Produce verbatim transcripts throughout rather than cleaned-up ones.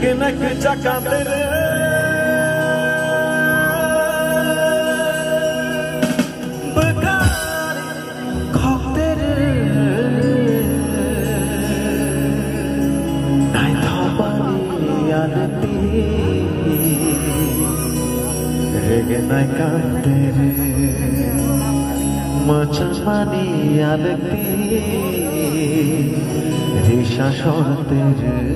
Kena kechak kantere, bwkani khoktere, naithokmani alati, regenai kantere, mwchangmani alati. Risa sortere.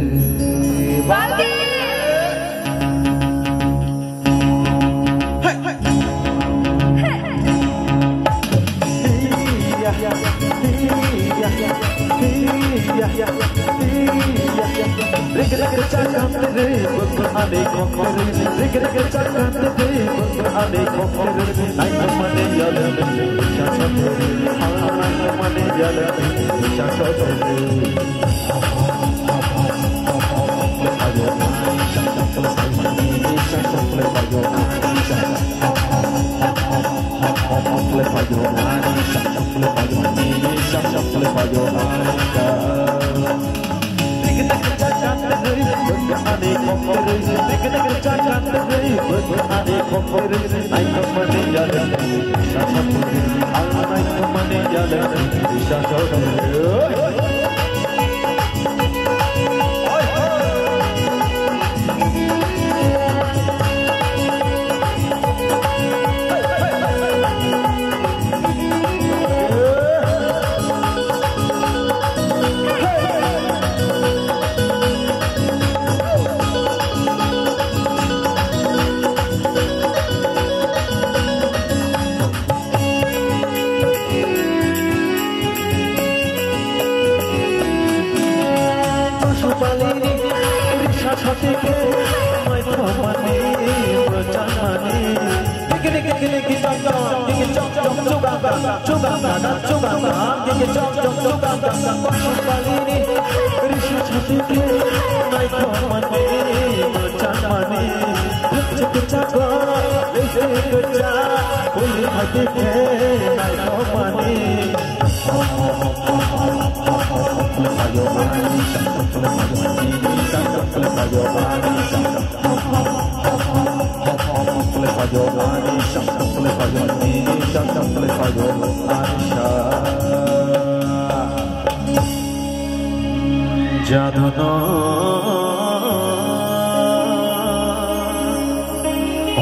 Jadono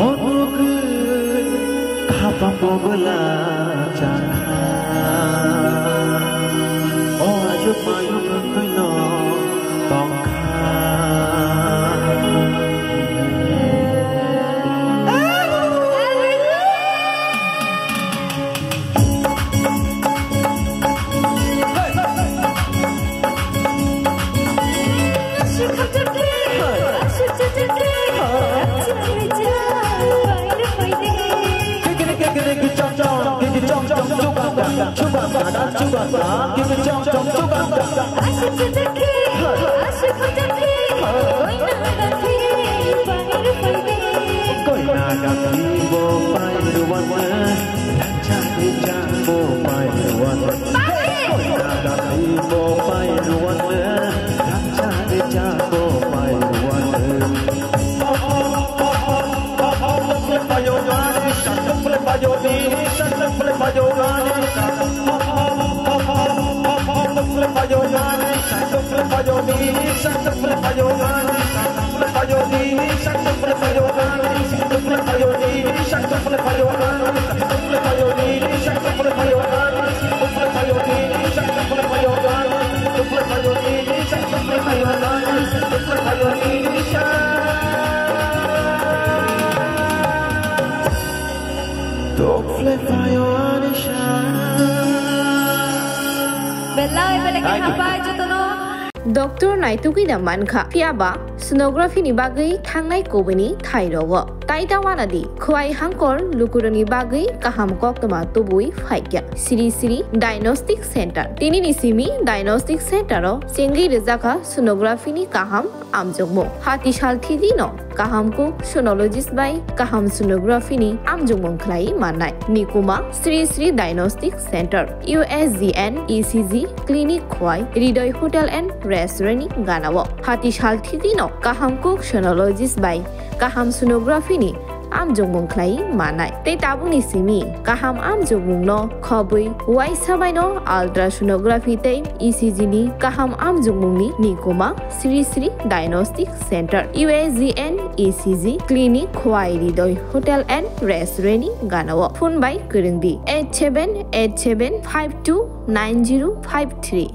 onuk khapang pogla chakha. O ayuk mayuk wngwino tongkha. Belai belai khe habai jotono. Doctor naitugwi da mankha, phiya ba sonography ni bagwi thangnai kubuni thai rogo. Tai ta wana di, khwai hangkor lukurokni bagwi kaham koktwma tubui phaikya. Sri Sri Diagnostic Center. Tini ni simi Diagnostic Center o chengwi rwjakha sonography ni kaham amjokmung. Hati sal thidi no kaham kuk sonologist bai kaham sonography ni amjokmung khlai mannai. Nikuma Sri Sri Diagnostic Center, U S G and E C G clinic khwai Hridoy Hotel and Restaurant ni gana o. Hati sal thidi no Kaham kuk sonologist bai kaham sonography ni amjokmung khlai manai. Tei tabukni simi kaham amjokmung no khobwi uaisa bai no ultrasonography tei E C G ni kaham amjokmung ni nikuma Sri Sri Diagnostic Center, U A G and E C G Clinic, Khowai Ridoi Hotel and Restaurant ni gana o. Phone bai kwrwng di eight seven eight seven five two nine zero five three.